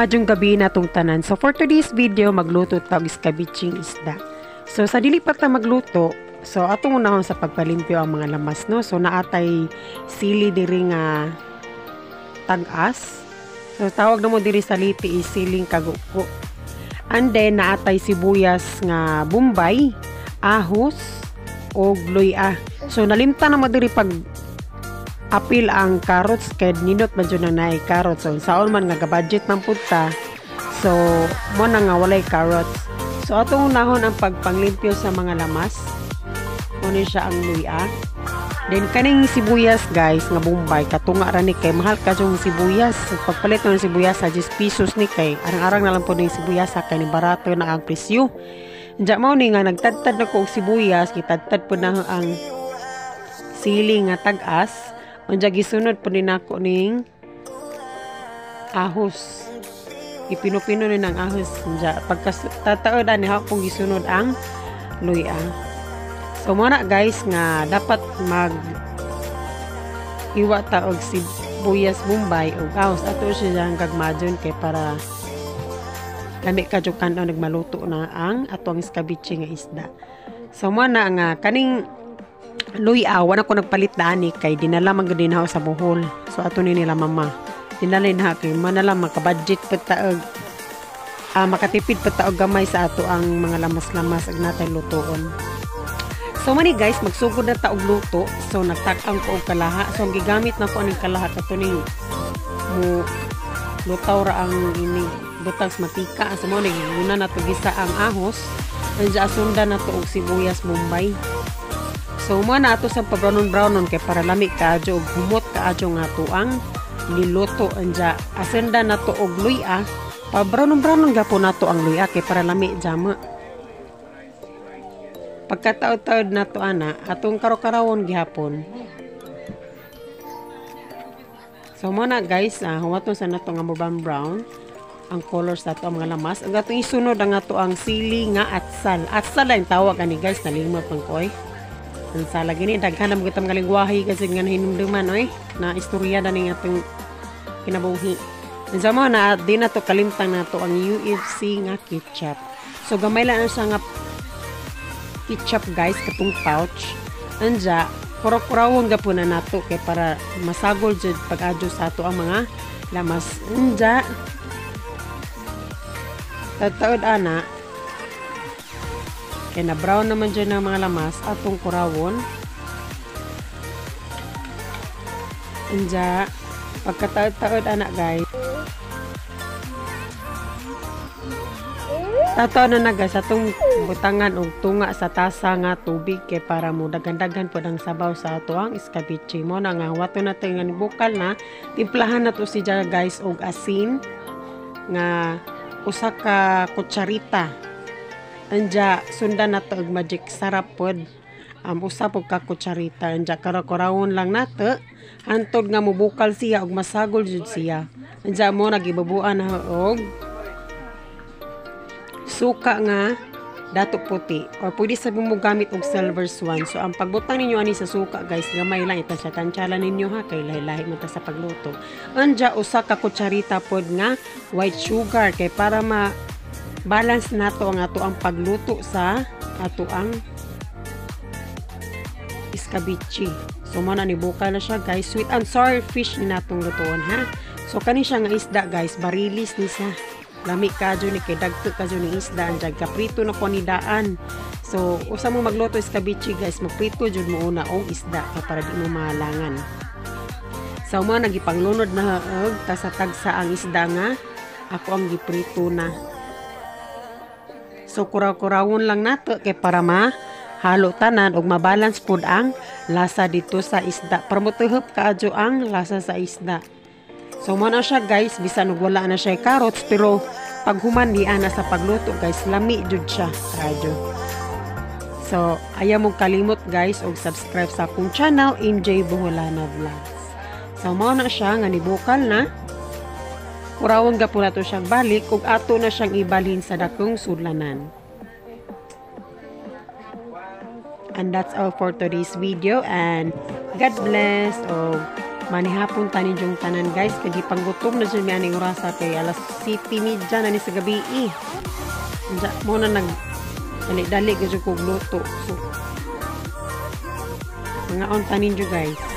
Maayong gabi natong tanan. So for today's video, magluto ta og iskabitsing isda. So sa dili pa ta magluto, so atong unahon sa pagpalimpyo ang mga lamas, no. So naatay sili diri nga tag-as. So tawag namo diri sa Leyte is siling kaguko. And then naatay sibuyas nga Bombay, ahos og luya. So nalimtan na mo diri pag apil ang carrots kay ninot man jud nang naay carrots. So saon man nga ga-budget man pud ta. So mo na nga walay carrots. So atong unahon ang pagpanglimpyo sa mga lamas. Mo ni siya ang luya. Then kaning sibuyas, guys, nga Bombay, katunga ra ni kay mahal ka yung sibuyas. So, pagpalit ng sibuyas sa 10 pesos ni kay arang-arang na lang po ning sibuyas kay ni barato na ang presyo. Diya mao ni nga nagtadtad na ko og sibuyas, gitadtad po na ang sili nga tag-as. Unya gisunod po ni nako ning ahos. Ipino-pino ni ng ahos. Unya pagka tataod ani pong gisunod ang luya. So mo na, guys, nga dapat mag iwa ta og sibuyas Bombay og ahos, ato siya gagmajon kay para lami kadyo kan-on nagmaluto na ang ato ang iskabitche nga isda. So mo na nga kaning luya, wala ko nagpalit dani kay dinala man gud sa Bohol. So ato ni nila mama. Dinala na kay manala maka-budget pa ta og makatipid pa ta og gamay sa ato ang mga lamas-lamas ag natay lutoon. So mani, guys, magsugod na ta og luto. So nagtak-ang ko og kalaha. So ang gigamit na ko aning kalaha kato ning mo lutaw ra ang ini butang sa mantika. So mo ni una na to gisa ang ahos. Anja sundan na to og sibuyas Bombay. So mo na ato sa pa-brownon brownon kay para lami kaadyo og humot kaadyo nga ato ang niluto. Anja asendan na to og luya. Pa brownon brownon gapon nato ang luya kay para lami jama. Pagkataod-taod na to ana, atong karo-karawon gihapon. So mo na, guys, huwaton sa nato nga mo brown brown ang color sa ato ang mga lamas. Ang atong isunod ang ato ang sili nga atsal. Atsal lang tawag ani, guys, nalimot man ko oy. Ang sala gini daghan na mga mga lingwahe kasi nga nahinumduman oy na istorya na ning atong kinabuhi. Unsa mo na di na to kalimtan nato ang UFC nga ketchup. So gamay lang na siya nga ketchup, guys, katong pouch. Anja kuraw-kurawon gapon na nato kay para masagol jud pag-adyo sa ato ang mga lamas. Anja tataod ana kay na brown naman dyan ang mga lamas, atong kurawon. Anja pagkataod-taod ana, guys, tataw na na, guys, atong butangan og tunga sa tasa nga tubig kay para mo daghan-daghan pod ang sabaw sa ato ang iskabitche. Mo na nga wato na to nga bukal na, timplahan na to siya, guys, og asin nga usa ka kutsarita. Anja sundan na to og Magic Sarap pod, usa pod ka kutsarita. Anja karaw-karawon lang nato hantod nga mobukal siya og masagol jud siya. Anja mo nagibabuan na og suka nga Datu Puti or pwede sa mo gamit og Silver Swan. So ang pagbutang ninyo ani sa suka, guys, gamay lang ita siya, tansyalan ninyo ha kay lahi-lahi man ta sa pagluto. Anja usa ka kutsarita pod nga white sugar kay para ma balance nato ang ato ang pagluto sa ato ang iskabitche. So mo na ni bukal na siya, guys. Sweet and sour fish ni natong lutuon ha. So kani siya nga isda, guys, barilis ni siya. Lami kadyo ni kay dagto kadyo ni isda, andiyan kaprito na ko ni daan. So usa mo magluto iskabitche, guys, magprito jud mo una og isda kay para di mo mahalangan. So mo nagipanglunod na og tasa-tagsa ang isda nga ako ang giprito na. So kuraw-kurawon lang nato kay para ma halo tanan og mabalance pud ang lasa dito sa isda para motuhop kaadyo ang lasa sa isda. So mo na siya, guys, bisan og wala na siya carrots, pero paghuman ni ana sa pagluto, guys, lami jud siya radyo. So ayaw mong kalimot, guys, og subscribe sa akong channel, MJ Boholana Vlogs. So mo na siya nga nibukal na. Kurawon gapon nato siyang balik ug ato na siyang ibalhin sa dakong sudlanan. And that's all for today's video and God bless og Manihapon ta ninyong tanan, guys, kay gipanggutom na jud mi aning orasa kay alas 7:30 na ni sa gabi eh. Unsa mo na nag dali-dali gyud kog luto. So mangaon ta ninyo, guys.